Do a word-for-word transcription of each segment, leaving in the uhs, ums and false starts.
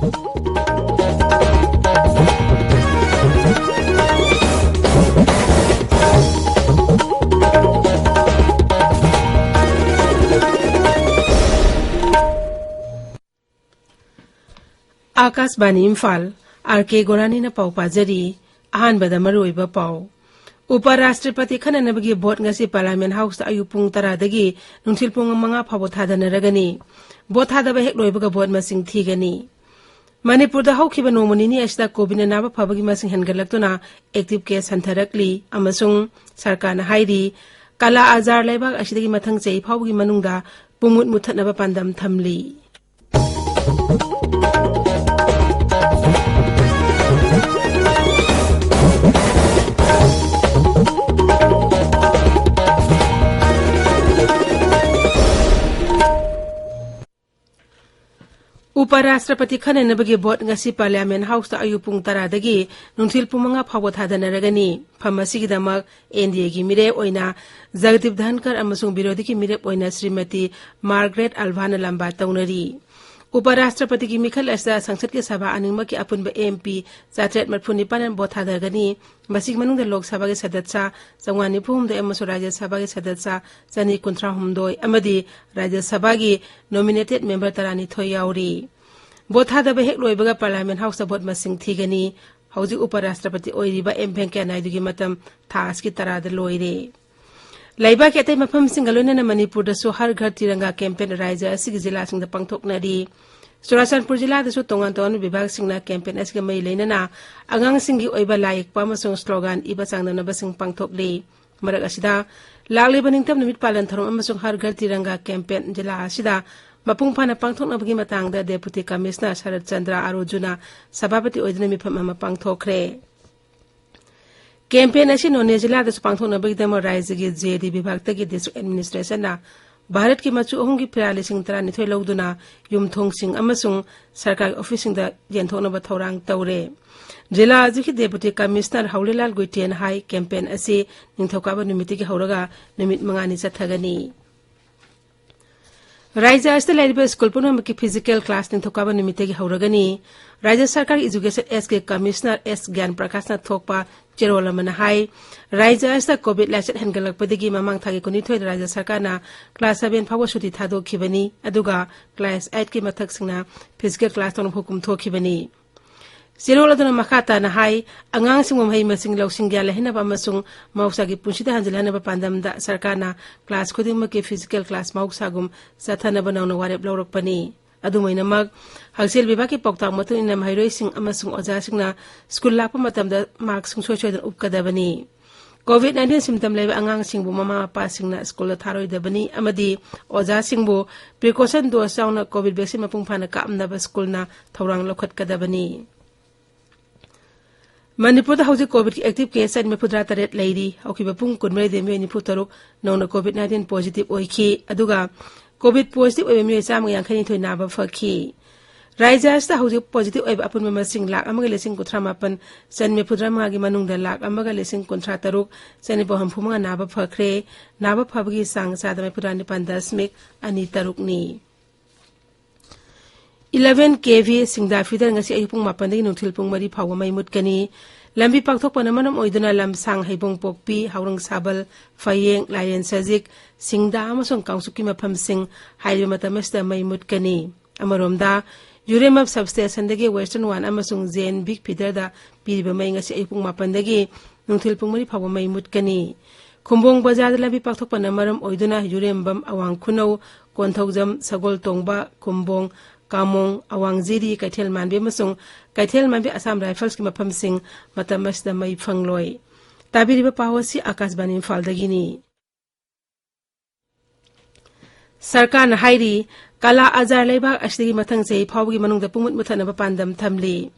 ꯑꯥꯀꯥꯁꯕꯥꯅꯤ Imphal, R ꯀꯦ ꯒꯣꯔꯥꯅꯤꯅ ꯄꯥꯎ ꯄꯥꯖꯔꯤ꯫ ꯑꯍꯥꯟꯕꯗ ꯃꯔꯨꯑꯣꯏꯕ ꯄꯥꯎ꯫ ꯎꯄ ꯔꯥꯁꯇ꯭ꯔꯄꯇꯤ ꯈꯟꯅꯅꯕꯒꯤ ꯚꯣꯠ ꯉꯁꯤ ꯄꯥꯔꯂꯤꯌꯥꯃꯦꯟ ꯍꯥꯎꯁꯇ ꯑꯌꯨꯛ ꯄꯨꯡ ꯇꯔꯥꯗꯒꯤ ꯅꯨꯡꯊꯤꯜ ꯄꯨꯡ ꯃꯉꯥ ꯐꯥꯎꯕ ꯊꯥꯗꯅꯔꯒꯅꯤ꯫ ꯚꯣꯠ ꯊꯥꯗꯕ ꯍꯦꯛ ꯂꯣꯏꯕꯒ ꯚꯣꯠ ꯃꯁꯤꯡ ꯊꯤꯒꯅꯤ꯫ ꯃꯅꯤꯄꯨꯔꯗ ꯍꯧꯈꯤꯕ ꯅꯣꯡꯃ ꯅꯤꯅꯤ ꯑꯁꯤꯗ ꯀꯣꯚꯤꯗꯅ ꯅꯥꯕ ꯐꯕꯒꯤ ꯃꯁꯤꯡ ꯍꯦꯟꯒꯠꯂꯛꯇꯨꯅ ꯑꯦꯛꯇꯤꯚ ꯀꯦꯁ ꯍꯟꯊꯔꯛꯂꯤ ꯑꯃꯁꯨꯡ ꯁꯔꯀꯥꯔꯅ ꯍꯥꯏꯔꯤ, ꯀꯥꯂꯥ ꯑꯖꯥꯔ ꯂꯩꯕꯥꯛ ꯑꯁꯤꯗꯒꯤ ꯃꯊꯪ ꯆꯍꯤ ꯐꯥꯎꯕꯒꯤ ꯃꯅꯨꯡꯗ ꯄꯨꯡꯃꯨꯠ ꯃꯨꯠꯊꯠꯅꯕ ꯄꯥꯟꯗꯝ ꯊꯝꯂꯤ꯫ ꯎꯄ ꯔꯥꯁꯇ꯭ꯔꯄꯇꯤ ꯈꯟꯅꯅꯕꯒꯤ ꯚꯣꯠ ꯉꯁꯤ ꯄꯥꯔꯂꯤꯌꯥꯃꯦꯟ ꯍꯥꯎꯁꯇ ꯑꯌꯨꯛ ꯄꯨꯡ ꯇꯔꯥꯗꯒꯤ ꯅꯨꯡꯊꯤꯜ ꯄꯨꯡ ꯃꯉꯥ ꯐꯥꯎꯕ ꯊꯥꯗꯅꯔꯒꯅꯤ꯫ ꯐꯝ ꯑꯁꯤꯒꯤꯗꯃꯛ ꯑꯦꯟ ꯗꯤ ꯑꯦꯒꯤ ꯃꯤꯔꯦꯞ ꯑꯣꯏꯅ ꯖꯒꯗꯤꯞ ꯙꯟꯀꯔ ꯑꯃꯁꯨꯡ ꯕꯤꯔꯣꯙꯤꯒꯤ ꯃꯤꯔꯦꯞ ꯑꯣꯏꯅ ꯁ꯭ꯔꯤꯃꯇꯤ ꯃꯥꯔꯒ꯭ꯔꯦꯠ ꯑꯜꯚꯥꯅ ꯂꯝꯕꯥ ꯇꯧꯅꯔꯤ꯫ ꯎꯄ ꯔꯥꯁꯇ꯭ꯔꯄꯇꯤꯒꯤ ꯃꯤꯈꯜ ꯑꯁꯤꯗ ꯁꯪꯁꯠꯀꯤ ꯁꯚꯥ ꯑꯅꯤꯃꯛꯀꯤ ꯑꯄꯨꯟꯕ ꯑꯦꯝ ꯄꯤ ꯆꯥꯇ꯭ꯔꯦꯠ ꯃꯔꯤꯐꯨ ꯅꯤꯄꯥꯟꯅ ꯚꯣꯠ ꯊꯥꯗꯒꯅꯤ꯫ ꯃꯁꯤꯒꯤ ꯃꯅꯨꯡꯗ ꯂꯣꯛ ꯁꯚꯥꯒꯤ ꯁꯗꯠꯁ꯭ꯌ ꯆꯥꯝꯃꯉꯥ ꯅꯤꯐꯨ ꯍꯨꯝꯗꯣꯏ ꯑꯃꯁꯨꯡ ꯔꯥꯖ꯭ꯌ ꯁꯚꯥꯒꯤ ꯁꯗꯠꯁ꯭ꯌ ꯆꯅꯤ ꯀꯨꯟꯊ꯭ꯔꯥ ꯍꯨꯝꯗꯣꯏ ꯑꯃꯗꯤ ꯔꯥꯖ꯭ꯌ ꯁꯚꯥꯒꯤ ꯅꯣꯃꯤꯅꯦꯇꯦꯗ ꯃꯦꯝꯕꯔ ꯇꯔꯥꯅꯤꯊꯣꯏ ꯌꯥꯎꯔꯤ꯫ ꯚꯣꯠ ꯊꯥꯗꯕ ꯍꯦꯛ ꯂꯣꯏꯕꯒ ꯄꯥꯔꯂꯤꯌꯥꯃꯦꯟ ꯍꯥꯎꯁꯇ ꯚꯣꯠ ꯃꯁꯤꯡ ꯊꯤꯒꯅꯤ꯫ ꯍꯧꯖꯤꯛ ꯎꯄ ꯔꯥꯁꯇ꯭ꯔꯄꯇꯤ ꯑꯣꯏꯔꯤꯕ ꯑꯦꯝ ꯚꯦꯡꯀꯌꯥ ꯅꯥꯏꯗꯨꯒꯤ ꯃꯇꯝ ꯊꯥ ꯑꯁꯤꯒꯤ ꯇꯔꯥꯗ ꯂꯣꯏꯔꯦ꯫ ꯂꯩꯕꯥꯛꯀꯤ ꯑꯇꯩ ꯃꯐꯝꯁꯤꯡꯒ ꯂꯣꯏꯅꯅ ꯃꯅꯤꯄꯨꯔꯗꯁꯨ ꯍꯔ ꯘꯔ ꯇꯤꯔꯪꯒꯥ ꯀꯦꯝꯄꯦꯟ ꯔꯥꯖ꯭ꯌ ꯑꯁꯤꯒꯤ ꯖꯤꯂꯥꯁꯤꯡꯗ ꯄꯥꯡꯊꯣꯛꯅꯔꯤ꯫ ꯆꯨꯔꯥꯆꯥꯟꯄꯨꯔ ꯖꯤꯂꯥꯗꯁꯨ ꯇꯣꯉꯥꯟ ꯇꯣꯉꯥꯟꯕ ꯕꯤꯚꯥꯒꯁꯤꯡꯅ ꯀꯦꯝꯄꯦꯟ ꯑꯁꯤꯒ ꯃꯔꯤ ꯂꯩꯅꯅ ꯑꯉꯥꯡꯁꯤꯡꯒꯤ ꯑꯣꯏꯕ ꯂꯥꯏ ꯌꯦꯛꯄ ꯑꯃꯁꯨꯡ ꯁ꯭ꯂꯣꯒꯥꯟ ꯏꯕ ꯆꯥꯡꯗꯝꯅꯕꯁꯤꯡ ꯄꯥꯡꯊꯣꯛꯂꯤ꯫ ꯃꯔꯛ ꯑꯁꯤꯗ, ꯂꯥꯛꯂꯤꯕ ꯅꯤꯡꯇꯝ ꯅꯨꯃꯤꯠ ꯄꯥꯂꯟ ꯊꯧꯔꯝ ꯑꯃꯁꯨꯡ ꯍꯔ ꯘꯔ ꯇꯤꯔꯪꯒꯥ ꯀꯦꯝꯄꯦꯟ ꯖꯤꯂꯥ ꯑꯁꯤꯗ ꯃꯄꯨꯡ ꯐꯥꯅ ꯄꯥꯡꯊꯣꯛꯅꯕꯒꯤ ꯃꯇꯥꯡꯗ ꯗꯦꯄꯨꯇꯤ ꯀꯃꯤꯁꯅꯔ ꯁꯔꯠ ꯆꯟꯗ꯭ꯔ ꯑꯥꯔꯣꯖꯨꯅ ꯁꯚꯥꯄꯇꯤ ꯑꯣꯏꯗꯨꯅ ꯃꯤꯐꯝ ꯑꯃ ꯄꯥꯡꯊꯣꯛꯈ꯭ꯔꯦ꯫ ꯀꯦꯝꯄꯦꯟ ꯑꯁꯤ ꯅꯣꯅꯦ ꯖꯤꯂꯥꯗꯁꯨ ꯄꯥꯡꯊꯣꯛꯅꯕꯒꯤꯗꯃꯛ ꯔꯥꯖ꯭ꯌꯒꯤ ꯖꯦ ꯗꯤ ꯕꯤꯚꯥꯒꯇꯒꯤ ꯗꯤꯁꯇ꯭ꯔꯤꯛ ꯑꯦꯗꯃꯤꯅꯤꯁꯇ꯭ꯔꯦꯁꯟꯅ ꯚꯥꯔꯠꯀꯤ ꯃꯆꯨ ꯑꯍꯨꯝꯒꯤ ꯐꯤꯔꯥꯜ ꯂꯤꯁꯤꯡ ꯇꯔꯥꯅꯤꯊꯣꯏ ꯂꯧꯗꯨꯅ ꯌꯨꯝꯊꯣꯡꯁꯤꯡ ꯑꯃꯁꯨꯡ ꯁꯔꯀꯥꯔꯒꯤ ꯑꯣꯐꯤꯁꯁꯤꯡꯗ ꯌꯦꯟꯊꯣꯛꯅꯕ ꯊꯧꯔꯥꯡ ꯇꯧꯔꯦ꯫ ꯖꯤꯂꯥ ꯑꯁꯤꯒꯤ ꯗꯦꯄꯨꯇꯤ ꯀꯃꯤꯁꯅꯔ ꯍꯧꯂꯤꯂꯥꯜ ꯒꯨꯏꯇꯦꯟ ꯍꯥꯏ, ꯀꯦꯝꯄꯦꯟ ꯑꯁꯤ ꯅꯤꯡꯊꯧꯀꯥꯕ ꯅꯨꯃꯤꯠꯇꯒꯤ ꯍꯧꯔꯒ ꯅꯨꯃꯤꯠ ꯃꯉꯥꯅꯤ ꯆꯠꯊꯒꯅꯤ꯫ ꯔꯥꯏꯖ꯭ꯌ ꯑꯁꯤꯗ ꯂꯩꯔꯤꯕ ꯁ꯭ꯀꯨꯜ ꯄꯨꯝꯅꯃꯛꯀꯤ physical class ꯅꯤꯡꯊꯧꯀꯥꯕ ꯅꯨꯃꯤꯠꯇꯒꯤ ꯍꯧꯔꯒꯅꯤ꯫ ꯔꯥꯏꯖ꯭ꯌ ꯁꯔꯀꯥꯔꯒꯤ Education Act ꯀꯤ Commissioner ꯑꯦꯁ ꯒ꯭ꯌꯥꯟ ꯄ꯭ꯔꯀꯥꯁꯅ ꯊꯣꯛꯄ ꯆꯦꯔꯣꯜ ꯑꯃꯅ ꯍꯥꯏ, ꯔꯥꯏꯖ꯭ꯌ ꯑꯁꯤꯗ COVID ꯂꯥꯏꯆꯠ ꯍꯦꯟꯒꯠꯂꯛꯄꯗꯒꯤ ꯃꯃꯥꯡ ꯊꯥꯒꯤ ꯀꯨꯟꯅꯤꯊꯣꯏꯗ ꯔꯥꯏꯖ꯭ꯌ ꯁꯔꯀꯥꯔꯅ class seven ꯐꯥꯎꯕ ꯁꯨꯇꯤ ꯊꯥꯗꯣꯛꯈꯤꯕꯅꯤ, ꯑꯗꯨꯒ class eight ꯀꯤ ꯃꯊꯛꯁꯤꯡꯅ physical class ꯇꯧꯅꯕ ꯍꯨꯀꯨꯝ ꯊꯣꯛꯈꯤꯕꯅꯤ꯫ ꯆꯦꯔꯣꯜ ꯑꯗꯨꯅ ꯃꯈꯥ ꯇꯥꯅ ꯍꯥꯏ, ꯑꯉꯥꯡꯁꯤꯡꯕꯨ ꯃꯍꯩ ꯃꯁꯤꯡ ꯂꯧꯁꯤꯡ ꯒ꯭ꯌꯥꯟ ꯂꯩꯍꯟꯅꯕ ꯑꯃꯁꯨꯡ ꯃꯍꯧꯁꯥꯒꯤ ꯄꯨꯟꯁꯤꯗ ꯍꯟꯖꯤꯜꯍꯟꯅꯕ ꯄꯥꯟꯗꯝꯗ ꯁꯔꯀꯥꯔꯅ class ꯈꯨꯗꯤꯡꯃꯛꯀꯤ physical class ꯃꯍꯧꯁꯥꯒꯨꯝ ꯆꯠꯊꯅꯕ ꯅꯧꯅ ꯋꯥꯔꯦꯞ ꯂꯧꯔꯛꯄꯅꯤ꯫ ꯑꯗꯨꯝ ꯑꯣꯏꯅꯃꯛ, ꯍꯛꯁꯦꯜ ꯕꯤꯚꯥꯒꯀꯤ ꯄꯥꯎꯇꯥꯛ ꯃꯇꯨꯡ ꯏꯟꯅ ꯃꯍꯩꯔꯣꯏꯁꯤꯡ ꯑꯃꯁꯨꯡ ꯑꯣꯖꯥꯁꯤꯡꯅ ꯁ꯭ꯀꯨꯜ ꯂꯥꯛꯄ ꯃꯇꯝꯗ mask ꯁꯨꯡꯁꯣꯏ ꯁꯣꯏꯗꯅ ꯎꯞꯀꯗꯕꯅꯤ꯫ COVID nineteen symptom ꯂꯩꯕ ꯑꯉꯥꯡꯁꯤꯡꯕꯨ ꯃꯃꯥ ꯃꯄꯥꯁꯤꯡꯅ ꯁ꯭ꯀꯨꯜꯗ ꯊꯥꯔꯣꯏꯗꯕꯅꯤ ꯑꯃꯗꯤ ꯑꯣꯖꯥꯁꯤꯡꯕꯨ precaution dose ꯌꯥꯎꯅ COVID vaccine ꯃꯄꯨꯡ ꯐꯥꯅ ꯀꯥꯞꯅꯕ ꯁ꯭ꯀꯨꯜꯅ ꯊꯧꯔꯥꯡ ꯂꯧꯈꯠꯀꯗꯕꯅꯤ꯫ ꯃꯅꯤꯄꯨꯔꯗ ꯍꯧꯖꯤꯛ COVIDꯀꯤ active case ꯆꯅꯤ ꯃꯔꯤꯐꯨꯇꯔꯥ ꯇꯔꯦꯠ ꯂꯩꯔꯤ꯫ ꯍꯧꯈꯤꯕ ꯄꯨꯡ ꯀꯨꯟꯃꯔꯤꯗ ꯃꯤꯑꯣꯏ ꯅꯤꯐꯨ ꯇꯔꯨꯛ ꯅꯧꯅ COVID nineteen positive ꯑꯣꯏꯈꯤ꯫ ꯑꯗꯨꯒ COVID positive ꯑꯣꯏꯕ ꯃꯤꯑꯣꯏ ꯆꯥꯝꯃꯒ ꯌꯥꯡꯈꯩ ꯅꯤꯊꯣꯏ ꯅꯥꯕ ꯐꯈꯤ꯫ ꯔꯥꯏꯖ꯭ꯌ ꯑꯁꯤꯗ ꯍꯧꯖꯤꯛ positive ꯑꯣꯏꯕ ꯑꯄꯨꯟꯕ ꯃꯁꯤꯡ ꯂꯥꯈ ꯑꯃꯒ ꯂꯤꯁꯤꯡ ꯀꯨꯟꯊ꯭ꯔꯥ ꯃꯥꯄꯟ ꯆꯅꯤ ꯃꯔꯤꯐꯨꯇꯔꯥ ꯃꯉꯥꯒꯤ ꯃꯅꯨꯡꯗ ꯂꯥꯈ ꯑꯃꯒ ꯂꯤꯁꯤꯡ ꯀꯨꯟꯊ꯭ꯔꯥ ꯇꯔꯨꯛ ꯆꯅꯤꯄꯥꯟ ꯍꯨꯝꯐꯨ ꯃꯉꯥ ꯅꯥꯕ ꯐꯈ꯭ꯔꯦ꯫ ꯅꯥꯕ ꯐꯕꯒꯤ ꯆꯥꯡ ꯆꯥꯗ ꯃꯔꯤꯐꯨꯇꯔꯥ ꯅꯤꯄꯥꯟ ꯗꯁꯃꯤꯛ ꯑꯅꯤ ꯇꯔꯨꯛꯅꯤ꯫ Eleven KV ꯁꯤꯡꯗꯥ feeder ꯉꯁꯤ ꯑꯌꯨꯛ ꯄꯨꯡ ꯃꯥꯄꯟꯗꯒꯤ ꯅꯨꯡꯊꯤꯜ ꯄꯨꯡ ꯃꯔꯤ ꯐꯥꯎꯕ ꯃꯩ ꯃꯨꯠꯀꯅꯤ꯫ ꯂꯝꯕꯤ ꯄꯥꯛꯊꯣꯛꯄꯅ ꯃꯔꯝ ꯑꯣꯏꯗꯨꯅ ꯂꯝꯁꯥꯡ, ꯍꯩꯕꯣꯡꯄꯣꯛꯄꯤ, ꯍꯥꯎꯔꯪ ꯁꯥꯕꯜ, ꯐꯌꯦꯡ, ꯂꯥꯏꯔꯦꯟ ꯁꯖꯤꯛ, ꯁꯤꯡꯗꯥ ꯑꯃꯁꯨꯡ ꯀꯥꯡꯆꯨꯞꯀꯤ ꯃꯐꯝꯁꯤꯡ ꯍꯥꯏꯔꯤꯕ ꯃꯇꯝ ꯑꯁꯤꯗ ꯃꯩ ꯃꯨꯠꯀꯅꯤ꯫ ꯑꯃꯔꯣꯝꯗ, ꯌꯨꯔꯦꯝꯕꯝ substationꯗꯒꯤ Western One ꯑꯃꯁꯨꯡ J N Big Feederꯗ ꯄꯤꯔꯤꯕ ꯃꯩ ꯉꯁꯤ ꯑꯌꯨꯛ ꯄꯨꯡ ꯃꯥꯄꯟꯗꯒꯤ ꯅꯨꯡꯊꯤꯜ ꯄꯨꯡ ꯃꯔꯤ ꯐꯥꯎꯕ ꯃꯩ ꯃꯨꯠꯀꯅꯤ꯫ ꯈꯨꯝꯕꯣꯡ ꯕꯖꯥꯔꯗ ꯂꯝꯕꯤ ꯄꯥꯛꯊꯣꯛꯄꯅ ꯃꯔꯝ ꯑꯣꯏꯗꯨꯅ ꯌꯨꯔꯦꯝꯕꯝ, ꯑꯋꯥꯡ ꯈꯨꯅꯧ, ꯀꯣꯟꯊꯧꯖꯝ, ꯁꯒꯣꯜꯇꯣꯡꯕ, ꯈꯨꯝꯕꯣꯡ, ꯀꯥꯃꯣꯡ, ꯑꯋꯥꯡ ꯖꯤꯔꯤ, ꯀꯩꯊꯦꯜ ꯃꯥꯟꯕꯤ ꯑꯃꯁꯨꯡ ꯀꯩꯊꯦꯜ ꯃꯥꯟꯕꯤ Assam Riflesꯀꯤ ꯃꯐꯝꯁꯤꯡ ꯃꯇꯝ ꯑꯁꯤꯗ ꯃꯩ ꯐꯪꯂꯣꯏ꯫ ꯇꯥꯕꯤꯔꯤꯕ ꯄꯥꯎ ꯑꯁꯤ ꯑꯥꯀꯥꯁꯕꯥꯅꯤ ꯏꯝꯐꯥꯜꯗꯒꯤꯅꯤ꯫ ꯁꯔꯀꯥꯔꯅ ꯍꯥꯏꯔꯤ, ꯀꯥꯂꯥ ꯑꯖꯥꯔ ꯂꯩꯕꯥꯛ ꯑꯁꯤꯗꯒꯤ ꯃꯊꯪ ꯆꯍꯤ ꯐꯥꯎꯕꯒꯤ ꯃꯅꯨꯡꯗ ꯄꯨꯡꯃꯨꯠ ꯃꯨꯠꯊꯠꯅꯕ ꯄꯥꯟꯗꯝ ꯊꯝꯂꯤ꯫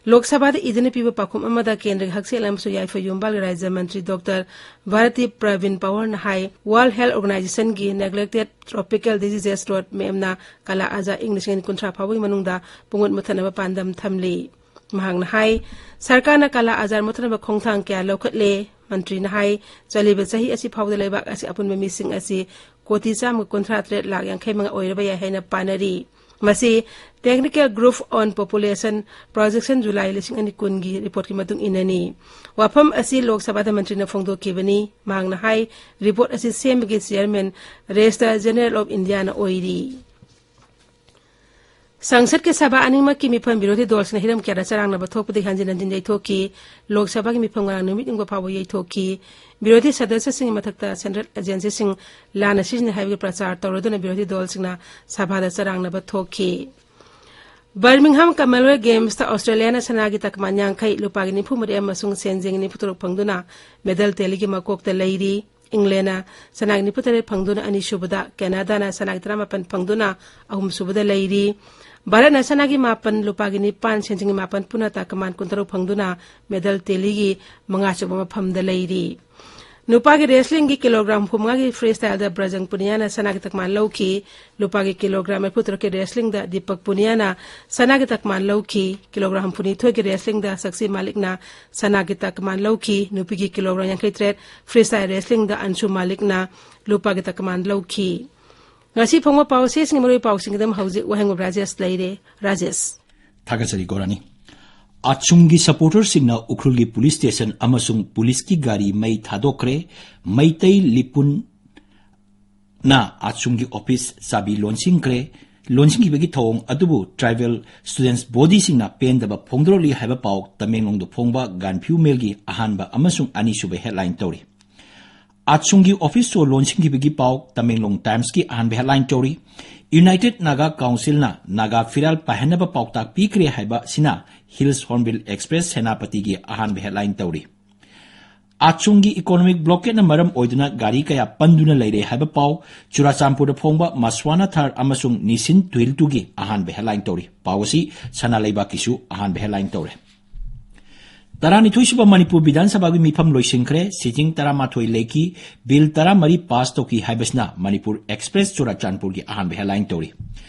ꯂꯣꯛ ꯁꯚꯥꯗ ꯏꯗꯨꯅ ꯄꯤꯕ ꯄꯥꯎꯈꯨꯝ ꯑꯃꯗ ꯀꯦꯟꯗ꯭ꯔꯒꯤ ꯍꯛꯁꯦꯜ ꯑꯃꯁꯨꯡ ꯌꯥꯏꯐ ꯌꯨꯝꯕꯥꯜꯒꯤ ꯔꯥꯖ꯭ꯌ ꯃꯟꯇ꯭ꯔꯤ ꯗꯣꯛꯇꯔ ꯚꯥꯔꯇꯤ ꯄ꯭ꯔꯕꯤꯟ ꯄꯋꯥꯔꯅ ꯍꯥꯏ, World Health Organizationꯒꯤ Neglected Tropical Diseases Road Mapꯅ ꯀꯥꯂꯥ ꯑꯖꯥꯔ ꯏꯪ ꯂꯤꯁꯤꯡ ꯑꯅꯤ ꯀꯨꯟꯊ꯭ꯔꯥ ꯐꯥꯎꯕꯒꯤ ꯃꯅꯨꯡꯗ ꯄꯨꯡꯃꯨꯠ ꯃꯨꯠꯊꯠꯅꯕ ꯄꯥꯟꯗꯝ ꯊꯝꯂꯤ꯫ ꯃꯍꯥꯛꯅ ꯍꯥꯏ, ꯁꯔꯀꯥꯔꯅ ꯀꯥꯂꯥ ꯑꯖꯥꯔ ꯃꯨꯠꯊꯠꯅꯕ ꯈꯣꯡꯊꯥꯡ ꯀꯌꯥ ꯂꯧꯈꯠꯂꯦ꯫ ꯃꯟꯇ꯭ꯔꯤꯅ ꯍꯥꯏ, ꯆꯠꯂꯤꯕ ꯆꯍꯤ ꯑꯁꯤ ꯐꯥꯎꯕꯗ ꯂꯩꯕꯥꯛ ꯑꯁꯤ ꯑꯄꯨꯟꯕ ꯃꯤꯁꯤꯡ ꯑꯁꯤ ꯀꯣꯇꯤ ꯆꯥꯝꯃ ꯀꯨꯟꯊ꯭ꯔꯥ ꯇꯔꯦꯠ ꯂꯥꯈ ꯌꯥꯡꯈꯩ ꯃꯉꯥ ꯑꯣꯏꯔꯕ ꯌꯥꯏ ꯍꯥꯏꯅ ꯄꯥꯅꯔꯤ꯫ ꯃꯁꯤ Technical Group on Population Projection July ꯂꯤꯁꯤꯡ ꯑꯅꯤ ꯀꯨꯟꯒꯤ ꯔꯤꯄꯣꯔꯠꯀꯤ ꯃꯇꯨꯡ ꯏꯟꯅꯅꯤ꯫ ꯋꯥꯐꯝ ꯑꯁꯤ ꯂꯣꯛ ꯁꯚꯥꯗ ꯃꯟꯇ꯭ꯔꯤꯅ ꯐꯣꯡꯗꯣꯛꯈꯤꯕꯅꯤ꯫ ꯃꯍꯥꯛꯅ ꯍꯥꯏ, ꯔꯤꯄꯣꯔꯠ ꯑꯁꯤ ꯁꯦꯝꯕꯒꯤ ꯆꯤꯌꯔꯃꯦꯟ Registrar General of Indiaꯅ ꯑꯣꯏꯔꯤ꯫ ꯁꯪꯁꯠꯀꯤ ꯁꯚꯥ ꯑꯅꯤꯃꯛꯀꯤ ꯃꯤꯐꯝ ꯕꯤꯔꯣꯙꯤ ꯗꯣꯜꯁꯤꯡꯅ ꯍꯤꯔꯝ ꯀꯌꯥꯗ ꯆꯔꯥꯡꯅꯕ ꯊꯣꯛꯄꯗꯒꯤ ꯍꯟꯖꯤꯟ ꯍꯟꯖꯤꯟ ꯌꯩꯊꯣꯛꯈꯤ꯫ ꯂꯣꯛ ꯁꯚꯥꯒꯤ ꯃꯤꯐꯝ ꯉꯔꯥꯡ ꯅꯨꯃꯤꯠ ꯌꯨꯡꯕ ꯐꯥꯎꯕ ꯌꯩꯊꯣꯛꯈꯤ꯫ ꯕꯤꯔꯣꯙꯤ ꯁꯗꯁ꯭ꯌꯁꯤꯡꯒꯤ ꯃꯊꯛꯇ ꯁꯦꯟꯇ꯭ꯔꯦꯜ ꯑꯦꯖꯦꯟꯁꯤꯁꯤꯡ ꯂꯥꯟꯅ ꯁꯤꯖꯤꯟꯅꯩ ꯍꯥꯏꯕꯒꯤ ꯄ꯭ꯔꯆꯥꯔ ꯇꯧꯔꯗꯨꯅ ꯕꯤꯔꯣꯙꯤ ꯗꯣꯜꯁꯤꯡꯅ ꯁꯚꯥꯗ ꯆꯔꯥꯡꯅꯕ ꯊꯣꯛꯈꯤ꯫ ꯕꯔꯃꯤꯡꯍꯥꯝ ꯀꯃꯟꯋꯦꯜꯊ ꯒꯦꯝꯁꯇ ꯑꯣꯁꯇ꯭ꯔꯦꯂꯤꯌꯥꯅ ꯁꯅꯥꯒꯤ ꯇꯀꯃꯥꯟ ꯌꯥꯡꯈꯩ, ꯂꯨꯄꯥꯒꯤ ꯅꯤꯐꯨ ꯃꯔꯤ ꯑꯃꯁꯨꯡ ꯁꯦꯟꯖꯦꯡ ꯅꯤꯐꯨ ꯇꯔꯨꯛ ꯐꯪꯗꯨꯅ ꯃꯦꯗꯜ ꯇꯦꯂꯤꯒꯤ ꯃꯀꯣꯛꯇ ꯂꯩꯔꯤ꯫ ꯏꯪꯂꯦꯟꯅ ꯁꯅꯥꯒꯤ ꯅꯤꯐꯨ ꯇꯔꯦꯠ ꯐꯪꯗꯨꯅ ꯑꯅꯤꯁꯨꯕꯗ, ꯀꯦꯅꯥꯗꯥꯅ ꯁꯅꯥꯒꯤ ꯇꯔꯥꯃꯥꯄꯟ ꯐꯪꯗꯨꯅ ꯑꯍꯨꯝꯁꯨꯕꯗ ꯂꯩꯔꯤ꯫ ꯚꯥꯔꯠꯅ ꯁꯅꯥꯒꯤ ꯃꯥꯄꯟ, ꯂꯨꯄꯥꯒꯤ ꯅꯤꯄꯥꯟ, ꯁꯦꯟꯖꯦꯡꯒꯤ ꯃꯥꯄꯟ ꯄꯨꯟꯅ ꯇꯀꯃꯥꯟ ꯀꯨꯟꯇꯔꯨꯛ ꯐꯪꯗꯨꯅ ꯃꯦꯗꯜ ꯇꯦꯂꯤꯒꯤ ꯃꯉꯥꯁꯨꯕ ꯃꯐꯝꯗ ꯂꯩꯔꯤ꯫ ꯅꯨꯄꯥꯒꯤ ꯔꯦꯁꯂꯤꯡꯒꯤ ꯀꯤꯂꯣꯒ꯭ꯔꯥꯝ ꯍꯨꯝꯐꯨꯃꯉꯥꯒꯤ ꯐ꯭ꯔꯤꯁ꯭ꯇꯥꯏꯜꯗ ꯕ꯭ꯔꯖꯪ ꯄꯨꯅꯤꯌꯥꯅ ꯁꯅꯥꯒꯤ ꯇꯀꯃꯥꯟ ꯂꯧꯈꯤ꯫ ꯂꯨꯄꯥꯒꯤ ꯀꯤꯂꯣꯒ꯭ꯔꯥꯝ ꯃꯔꯤꯐꯨꯇꯔꯨꯛꯀꯤ ꯔꯦꯁꯂꯤꯡꯗ ꯗꯤꯄꯛ ꯄꯨꯅꯤꯌꯥꯅ ꯁꯅꯥꯒꯤ ꯇꯀꯃꯥꯟ ꯂꯧꯈꯤ꯫ ꯀꯤꯂꯣꯒ꯭ꯔꯥꯝ ꯍꯨꯝꯐꯨꯅꯤꯊꯣꯏꯒꯤ ꯔꯦꯁꯂꯤꯡꯗ ꯁꯛꯁꯤ ꯃꯥꯂꯤꯛꯅ ꯁꯅꯥꯒꯤ ꯇꯀꯃꯥꯟ ꯂꯧꯈꯤ꯫ ꯅꯨꯄꯤꯒꯤ ꯀꯤꯂꯣꯒ꯭ꯔꯥꯝ ꯌꯥꯡꯈꯩꯇꯔꯦꯠ ꯐ꯭ꯔꯤꯁ꯭ꯇꯥꯏꯜ ꯔꯦꯁꯂꯤꯡꯗ ꯑꯟꯁꯨ ꯃꯥꯂꯤꯛꯅ ꯂꯨꯄꯥꯒꯤ ꯇꯀꯃꯥꯟ ꯂꯧꯈꯤ꯫ ꯉꯁꯤ ꯐꯣꯡꯕ ꯄꯥꯎꯆꯦꯁꯤꯡꯒꯤ ꯃꯔꯨꯑꯣꯏꯕ ꯄꯥꯎꯁꯤꯡꯒꯤꯗꯃꯛ ꯍꯧꯖꯤꯛ ꯋꯥꯍꯦꯡꯕꯝ ꯔꯥꯖꯦꯁ ꯂꯩꯔꯦ꯫ ꯔꯥꯖꯦꯁ꯫ ꯊꯥꯒꯠꯆꯔꯤ ꯒꯣꯔꯥꯅꯤ꯫ ꯑꯆꯨꯝꯒꯤ ꯁꯄꯣꯔꯇꯔꯁꯤꯡꯅ ꯎꯈ꯭ꯔꯨꯜꯒꯤ ꯄꯨꯂꯤꯁ ꯁ꯭ꯇꯦꯁꯟ ꯑꯃꯁꯨꯡ ꯄꯨꯂꯤꯁꯀꯤ ꯒꯥꯔꯤ ꯃꯩ ꯊꯥꯗꯣꯛꯈ꯭ꯔꯦ꯫ ꯃꯩꯇꯩ ꯂꯤꯄꯨꯟꯅ ꯑꯆꯨꯝꯒꯤ ꯑꯣꯐꯤꯁ ꯆꯥꯕꯤ ꯂꯣꯟꯁꯤꯟꯈ꯭ꯔꯦ꯫ ꯂꯣꯟꯁꯤꯟꯈꯤꯕꯒꯤ ꯊꯧꯑꯣꯡ ꯑꯗꯨꯕꯨ ꯇ꯭ꯔꯥꯏꯕꯦꯜ ꯁ꯭ꯇꯨꯗꯦꯟꯠꯁ ꯕꯣꯗꯤꯁꯤꯡꯅ ꯄꯦꯟꯗꯕ ꯐꯣꯡꯗꯣꯔꯛꯂꯤ ꯍꯥꯏꯕ ꯄꯥꯎ ꯇꯃꯦꯡꯂꯣꯡꯗ ꯐꯣꯡꯕ ꯒꯥꯟꯐꯤꯌꯨ ꯃꯦꯜꯒꯤ ꯑꯍꯥꯟꯕ ꯑꯃꯁꯨꯡ ꯑꯅꯤꯁꯨꯕ ꯍꯦꯗꯂꯥꯏꯟ ꯇꯧꯔꯤ꯫ ꯑꯆꯨꯝꯒꯤ ꯑꯣꯐꯤꯁ ꯁꯣ ꯂꯣꯟꯁꯤꯟꯈꯤꯕꯒꯤ ꯄꯥꯎ ꯇꯃꯦꯡꯂꯣꯡ ꯇꯥꯏꯝꯁꯀꯤ ꯑꯍꯥꯟꯕ ꯍꯦꯗꯂꯥꯏꯟ ꯇꯧꯔꯤ꯫ ꯌꯨꯅꯥꯏꯇꯦꯗ ꯅꯥꯒꯥ ꯀꯥꯎꯟꯁꯤꯜꯅ ꯅꯥꯒꯥ ꯐꯤꯔꯥꯜ ꯄꯥꯏꯍꯟꯅꯕ ꯄꯥꯎꯇꯥꯛ ꯄꯤꯈ꯭ꯔꯦ ꯍꯥꯏꯕꯁꯤꯅ ꯍꯤꯜꯁ ꯍꯣꯔꯟꯕꯤꯜ ꯑꯦꯛꯁꯄ꯭ꯔꯦꯁ ꯁꯦꯅꯥꯄꯇꯤꯒꯤ ꯑꯍꯥꯟꯕ ꯍꯦꯗꯂꯥꯏꯟ ꯇꯧꯔꯤ꯫ ꯑꯆꯨꯝꯒꯤ ꯏꯀꯣꯅꯣꯃꯤꯛ ꯕ꯭ꯂꯣꯀꯦꯗꯅ ꯃꯔꯝ ꯑꯣꯏꯗꯨꯅ ꯒꯥꯔꯤ ꯀꯌꯥ ꯄꯟꯗꯨꯅ ꯂꯩꯔꯦ ꯍꯥꯏꯕ ꯄꯥꯎ ꯆꯨꯔꯥꯆꯥꯟꯄꯨꯔꯗ ꯐꯣꯡꯕ ꯃꯁ꯭ꯋꯥꯅꯥ ꯊꯥꯔ ꯑꯃꯁꯨꯡ ꯅꯤꯁꯤꯟ ꯇꯨꯍꯤꯜꯇꯨꯒꯤ ꯑꯍꯥꯟꯕ ꯍꯦꯗꯂꯥꯏꯟ ꯇꯧꯔꯤ꯫ ꯄꯥꯎ ꯑꯁꯤ ꯁꯅꯥ ꯂꯩꯕꯥꯛꯀꯤꯁꯨ ꯑꯍꯥꯟꯕ ꯍꯦꯗꯂꯥꯏꯟ ꯇꯧꯔꯦ꯫ ꯇꯔꯥꯅꯤꯊꯣꯏꯁꯨꯕ ꯃꯅꯤꯄꯨꯔ ꯕꯤꯙꯥꯟ ꯁꯚꯥꯒꯤ ꯃꯤꯐꯝ ꯂꯣꯏꯁꯤꯟꯈ꯭ꯔꯦ꯫ ꯁꯤꯇꯤꯡ ꯇꯔꯥꯃꯥꯊꯣꯏ ꯂꯩꯈꯤ꯫ ꯕꯤꯜ ꯇꯔꯥꯃꯔꯤ ꯄꯥꯁ ꯇꯧꯈꯤ ꯍꯥꯏꯕꯁꯤꯅ ꯃꯅꯤꯄꯨꯔ ꯑꯦꯛꯁꯄ꯭ꯔꯦꯁ ꯆꯨꯔꯥꯆꯥꯟꯄꯨꯔꯒꯤ ꯑꯍꯥꯟꯕ ꯍꯦꯗꯂꯥꯏꯟ ꯇꯧꯔꯤ꯫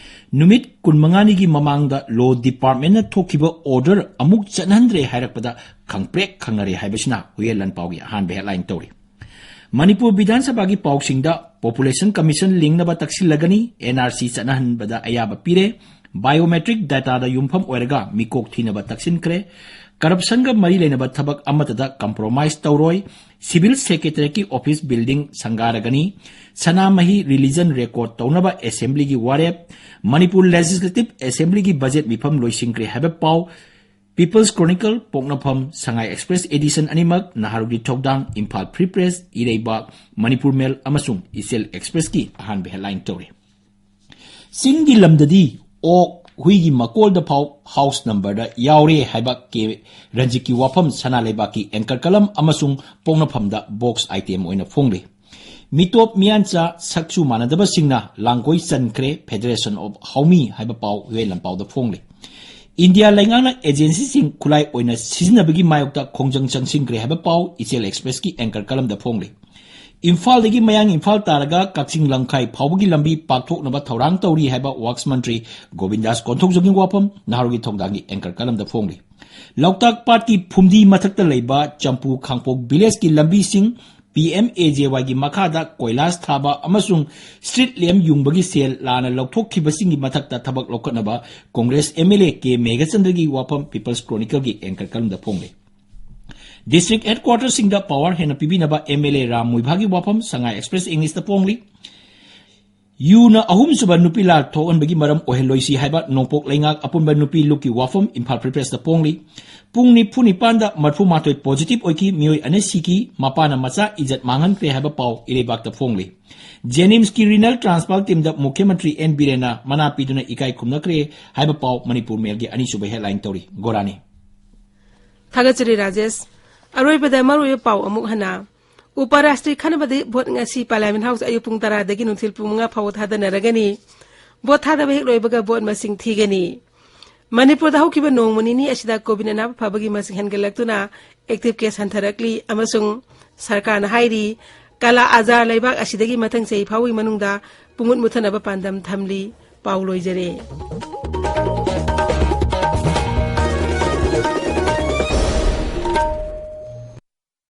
ꯅꯨꯃꯤꯠ ꯀꯨꯟꯃꯉꯥꯅꯤꯒꯤ ꯃꯃꯥꯡꯗ ꯂꯣ ꯗꯤꯄꯥꯔꯠꯃꯦꯟꯅ ꯊꯣꯛꯈꯤꯕ ꯑꯣꯔꯗꯔ ꯑꯃꯨꯛ ꯆꯠꯍꯟꯗ꯭ꯔꯦ ꯍꯥꯏꯔꯛꯄꯗ ꯈꯪꯄ꯭ꯔꯦꯛ ꯈꯪꯅꯔꯦ ꯍꯥꯏꯕꯁꯤꯅ ꯍꯨꯏꯌꯦꯟ ꯂꯥꯟꯄꯥꯎꯒꯤ ꯑꯍꯥꯟꯕ ꯍꯦꯗꯂꯥꯏꯟ ꯇꯧꯔꯤ꯫ ꯃꯅꯤꯄꯨꯔ ꯕꯤꯙꯥꯟ ꯁꯚꯥꯒꯤ ꯄꯥꯎꯁꯤꯡꯗ, Population Commission ꯂꯤꯡꯅꯕ ꯇꯛꯁꯤꯜꯂꯒꯅꯤ, NRC ꯆꯠꯅꯍꯟꯕꯗ ꯑꯌꯥꯕ ꯄꯤꯔꯦ, biometric dataꯗ ꯌꯨꯝꯐꯝ ꯑꯣꯏꯔꯒ ꯃꯤꯀꯣꯛ ꯊꯤꯅꯕ ꯇꯛꯁꯤꯟꯈ꯭ꯔꯦ, corruptionꯒ ꯃꯔꯤ ꯂꯩꯅꯕ ꯊꯕꯛ ꯑꯃꯠꯇꯗ compromise ꯇꯧꯔꯣꯏ, Civil Secretariatꯀꯤ office building ꯁꯪꯒꯥꯔꯒꯅꯤ, ꯁꯅꯥꯃꯍꯤ religion record ꯇꯧꯅꯕ Assemblyꯒꯤ ꯋꯥꯔꯦꯞ, ꯃꯅꯤꯄꯨꯔ Legislative Assemblyꯒꯤ budget ꯃꯤꯐꯝ ꯂꯣꯏꯁꯤꯟꯈ꯭ꯔꯦ ꯍꯥꯏꯕ ꯄꯥꯎ, People's Chronicle, ꯄꯣꯛꯅꯐꯝ, Sangai Express edition ꯑꯅꯤꯃꯛ, ꯅꯍꯥꯔꯣꯜꯒꯤ ꯊꯧꯗꯥꯡ, Imphal Free Press, ꯏꯔꯩꯕꯥꯛ, ꯃꯅꯤꯄꯨꯔ ꯃꯦꯜ ꯑꯃꯁꯨꯡ ꯏꯆꯦꯜ Expressꯀꯤ ꯑꯍꯥꯟꯕ headline ꯇꯧꯔꯤ꯫ ꯆꯤꯡꯒꯤ ꯂꯝꯗꯗꯤ ꯑꯣꯛ, ꯍꯨꯏꯒꯤ ꯃꯀꯣꯜꯗ ꯐꯥꯎ house numberꯗ ꯌꯥꯎꯔꯦ ꯍꯥꯏꯕ ꯀꯦ ꯔꯟꯖꯤꯠꯀꯤ ꯋꯥꯐꯝ ꯁꯅꯥ ꯂꯩꯕꯥꯛꯀꯤ anchor column ꯑꯃꯁꯨꯡ ꯄꯣꯛꯅꯐꯝꯗ box item ꯑꯣꯏꯅ ꯐꯣꯡꯂꯤ꯫ ꯃꯤꯇꯣꯞ ꯃꯤꯌꯥꯟꯆꯥ ꯁꯛꯁꯨ ꯃꯥꯟꯅꯗꯕꯁꯤꯡꯅ ꯂꯥꯡꯒꯣꯏ ꯆꯟꯈ꯭ꯔꯦ Federation of Haumi ꯍꯥꯏꯕ ꯄꯥꯎ ꯍꯨꯏꯌꯦꯟ ꯂꯝꯄꯥꯎꯗ ꯐꯣꯡꯂꯤ꯫ ꯏꯟꯗꯤꯌꯥ ꯂꯩꯉꯥꯛꯅ agencyꯁꯤꯡ ꯈꯨꯠꯂꯥꯏ ꯑꯣꯏꯅ ꯁꯤꯖꯤꯟꯅꯕꯒꯤ ꯃꯥꯌꯣꯛꯇ ꯈꯣꯡꯖꯪ ꯆꯪꯁꯤꯟꯈ꯭ꯔꯦ ꯍꯥꯏꯕ ꯄꯥꯎ ꯏꯆꯦꯜ Expressꯀꯤ anchor columnꯗ ꯐꯣꯡꯂꯤ꯫ ꯏꯝꯐꯥꯜꯗꯒꯤ ꯃꯌꯥꯡ ꯏꯝꯐꯥꯜ ꯇꯥꯔꯒ ꯀꯛꯆꯤꯡ ꯂꯝꯈꯥꯏ ꯐꯥꯎꯕꯒꯤ ꯂꯝꯕꯤ ꯄꯥꯛꯊꯣꯛꯅꯕ ꯊꯧꯔꯥꯡ ꯇꯧꯔꯤ ꯍꯥꯏꯕ Works ꯃꯟꯇ꯭ꯔꯤ ꯒꯣꯕꯤꯟꯗꯥꯁ ꯀꯣꯟꯊꯧꯖꯝꯒꯤ ꯋꯥꯐꯝ ꯅꯍꯥꯔꯣꯜꯒꯤ ꯊꯧꯗꯥꯡꯒꯤ anchor columnꯗ ꯐꯣꯡꯂꯤ꯫ ꯂꯣꯛꯇꯥꯛ ꯄꯥꯠꯀꯤ ꯐꯨꯝꯗꯤ ꯃꯊꯛꯇ ꯂꯩꯕ ꯆꯝꯄꯨ ꯈꯥꯡꯄꯣꯛ villageꯀꯤ ꯂꯝꯕꯤꯁꯤꯡ PMAJYꯒꯤ ꯃꯈꯥꯗ ꯀꯣꯏꯂꯥꯁ ꯊꯥꯕ ꯑꯃꯁꯨꯡ street lamp ꯌꯨꯡꯕꯒꯤ ꯁꯦꯜ ꯂꯥꯟꯅ ꯂꯧꯊꯣꯛꯈꯤꯕꯁꯤꯡꯒꯤ ꯃꯊꯛꯇ ꯊꯕꯛ ꯂꯧꯈꯠꯅꯕ Congress MLA ꯀꯦ ꯃꯦꯘꯆꯟꯗ꯭ꯔꯒꯤ ꯋꯥꯐꯝ People's Chronicleꯒꯤ anchor columnꯗ ꯐꯣꯡꯂꯤ꯫ District headquarterꯁꯤꯡꯗ power ꯍꯦꯟꯅ ꯄꯤꯕꯤꯅꯕ MLA ꯔꯥꯝ ꯃꯨꯏꯚꯥꯒꯤ ꯋꯥꯐꯝ Sangai Express Englishꯇ ꯐꯣꯡꯂꯤ꯫ ꯌꯨꯅ ꯑꯍꯨꯝꯁꯨꯕ ꯅꯨꯄꯤ ꯂꯥꯜ ꯊꯣꯛꯍꯟꯕꯒꯤ ꯃꯔꯝ ꯑꯣꯏꯍꯜꯂꯣꯏꯁꯤ ꯍꯥꯏꯕ ꯅꯣꯡꯄꯣꯛ ꯂꯩꯉꯥꯛ ꯑꯄꯨꯟꯕ ꯅꯨꯄꯤ ꯂꯨꯞꯀꯤ ꯋꯥꯐꯝ Imphal Free Pressꯇ ꯐꯣꯡꯂꯤ꯫ ꯄꯨꯡ ꯅꯤꯐꯨ ꯅꯤꯄꯥꯟꯗ ꯃꯔꯤꯐꯨ ꯃꯥꯊꯣꯏ positive ꯑꯣꯏꯈꯤ, ꯃꯤꯑꯣꯏ ꯑꯅꯤ ꯁꯤꯈꯤ, ꯃꯄꯥꯅ ꯃꯆꯥ ꯏꯖꯠ ꯃꯥꯡꯍꯟꯈ꯭ꯔꯦ ꯍꯥꯏꯕ ꯄꯥꯎ ꯏꯔꯩꯕꯥꯛꯇ ꯐꯣꯡꯂꯤ꯫ JNIMSꯀꯤ renal transplant teamꯗ ꯃꯨꯈ꯭ꯌ ꯃꯟꯇ꯭ꯔꯤ ꯑꯦꯟ ꯕꯤꯔꯦꯟꯅ ꯃꯅꯥ ꯄꯤꯗꯨꯅ ꯏꯀꯥꯏ ꯈꯨꯝꯅꯈ꯭ꯔꯦ ꯍꯥꯏꯕ ꯄꯥꯎ ꯃꯅꯤꯄꯨꯔ ꯃꯦꯜꯒꯤ ꯑꯅꯤꯁꯨꯕ headline ꯇꯧꯔꯤ꯫ ꯒꯣꯔꯥꯅꯤ꯫ ꯊꯥꯒꯠꯆꯔꯤ ꯔꯥꯖꯦꯁ꯫ ꯑꯔꯣꯏꯕꯗ ꯃꯔꯨꯑꯣꯏꯕ ꯄꯥꯎ ꯑꯃꯨꯛ ꯍꯟꯅ꯫ ꯎꯄꯔꯥꯁꯇ꯭ꯔꯤ ꯈꯟꯅꯕꯗꯤ ꯚꯣꯠ ꯉꯁꯤ Parliament House ꯑꯌꯨꯛ ꯄꯨꯡ ꯇꯔꯥꯗꯒꯤ ꯅꯨꯡꯊꯤꯜ ꯄꯨꯡ ꯃꯉꯥ ꯐꯥꯎꯕ ꯊꯥꯗꯅꯔꯒꯅꯤ꯫ ꯚꯣꯠ ꯊꯥꯗꯕ ꯍꯦꯛ ꯂꯣꯏꯕꯒ ꯚꯣꯠ ꯃꯁꯤꯡ ꯊꯤꯒꯅꯤ꯫ ꯃꯅꯤꯄꯨꯔꯗ ꯍꯧꯈꯤꯕ ꯅꯣꯡꯃ ꯅꯤꯅꯤ ꯑꯁꯤꯗ COVID ꯑꯅꯥꯕ ꯐꯕꯒꯤ ꯃꯁꯤꯡ ꯍꯦꯟꯒꯠꯂꯛꯇꯨꯅ active case ꯍꯟꯊꯔꯛꯂꯤ ꯑꯃꯁꯨꯡ ꯁꯔꯀꯥꯔꯅ ꯍꯥꯏꯔꯤ, ꯀꯥꯂꯥ ꯑꯖꯥꯔ ꯂꯩꯕꯥꯛ ꯑꯁꯤꯗꯒꯤ ꯃꯊꯪ ꯆꯍꯤ ꯐꯥꯎꯕꯒꯤ ꯃꯅꯨꯡꯗ ꯄꯨꯡꯃꯨꯠ ꯃꯨꯠꯊꯅꯕ ꯄꯥꯟꯗꯝ ꯊꯝꯂꯤ꯫ ꯄꯥꯎ ꯂꯣꯏꯖꯔꯦ꯫